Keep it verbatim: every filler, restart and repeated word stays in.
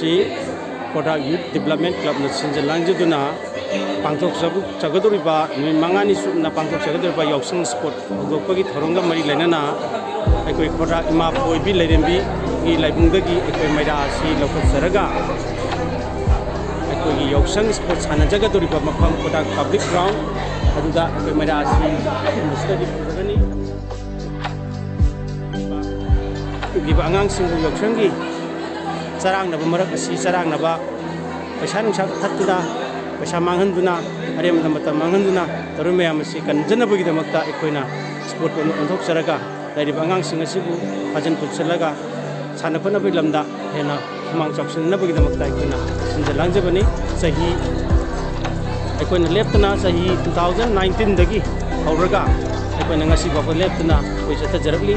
ꯁꯤ ꯈꯣꯔꯗꯥ ꯌꯨꯠ ꯗꯤꯕꯂꯞꯃꯦꯟ ꯀ꯭ꯂꯕꯅ ꯁꯤꯟꯖ ꯂꯥꯡꯖꯗꯨꯅ ꯄꯥꯡꯊꯣꯛꯆꯒꯗꯧꯔꯤꯕ, ꯅꯨꯃꯤꯠ ꯃꯉꯥꯅꯤ ꯆꯨꯞꯅ ꯄꯥꯡꯊꯣꯛꯆꯒꯗꯧꯔꯤꯕ ꯌꯥꯎꯁꯪ ꯁ꯭ꯄꯣꯔꯠ ꯍꯧꯗꯣꯛꯄꯒꯤ ꯊꯧꯔꯝꯒ ꯃꯔꯤ ꯂꯩꯅꯅ ꯑꯩꯈꯣꯏ ꯈꯣꯔꯗꯥ ꯏꯃꯥ ꯄꯣꯏꯕꯤ ꯂꯥꯏꯔꯦꯝꯕꯤꯒꯤ ꯂꯥꯏꯕꯨꯡꯗꯒꯤ ꯑꯩꯈꯣꯏ ꯃꯩꯔꯥ ꯑꯁꯤ ꯂꯧꯈꯠꯆꯔꯒ ꯑꯩꯈꯣꯏꯒꯤ ꯌꯥꯎꯁꯪ ꯁ꯭ꯄꯣꯔꯠ ꯁꯥꯟꯅꯖꯒꯗꯧꯔꯤꯕ ꯃꯐꯝ ꯈꯣꯔꯗꯥ ꯄꯕ꯭ꯂꯤꯛ ꯒ꯭ꯔꯥꯎꯟ ꯑꯗꯨꯗ ꯑꯩꯈꯣꯏ ꯃꯩꯔꯥ ꯑꯁꯤ ꯃꯁꯤꯗꯒꯤ ꯄꯨꯖꯒꯅꯤ꯫ ꯄꯤꯕ ꯑꯉꯥꯡꯁꯤꯡꯕꯨ ꯌꯥꯎꯁꯪꯒꯤ ꯆꯔꯥꯡꯅꯕ ꯃꯔꯛ ꯑꯁꯤ ꯆꯔꯥꯡꯅꯕ, ꯄꯩꯁꯥ ꯅꯨꯡꯁꯥ ꯊꯠꯇꯨꯅ, ꯄꯩꯁꯥ ꯃꯥꯡꯍꯟꯗꯨꯅ, ꯑꯔꯦꯝꯕꯗ ꯃꯇꯝ ꯃꯥꯡꯍꯟꯗꯨꯅ ꯇꯧꯔꯤꯕ ꯃꯌꯥꯝ ꯑꯁꯤ ꯀꯟꯖꯅꯕꯒꯤꯗꯃꯛꯇ ꯑꯩꯈꯣꯏꯅ ꯁ꯭ꯄꯣꯔꯠ ꯑꯣꯏꯅ ꯑꯣꯟꯊꯣꯛꯆꯔꯒ ꯂꯩꯔꯤꯕ ꯑꯉꯥꯡꯁꯤꯡ ꯑꯁꯤꯕꯨ ꯐꯥꯖꯤꯟ ꯄꯨꯟꯁꯤꯜꯂꯒ ꯁꯥꯟꯅ ꯈꯣꯠꯅꯕꯒꯤ ꯂꯝꯗ ꯍꯦꯟꯅ ꯈꯨꯃꯥꯡ ꯆꯥꯎꯁꯤꯟꯅꯕꯒꯤꯗꯃꯛꯇ ꯑꯩꯈꯣꯏꯅ ꯁꯤꯟꯖ ꯂꯥꯡꯖꯕꯅꯤ꯫ ꯆꯍꯤ ꯑꯩꯈꯣꯏꯅ ꯂꯦꯞꯇꯅ ꯆꯍꯤ two thousand nineteen ꯗꯒꯤ ꯍꯧꯔꯒ ꯑꯩꯈꯣꯏꯅ ꯉꯁꯤ ꯐꯥꯎꯕ ꯂꯦꯞꯇꯅ ꯑꯩꯈꯣꯏ ꯆꯠꯊꯖꯔꯛꯂꯤ꯫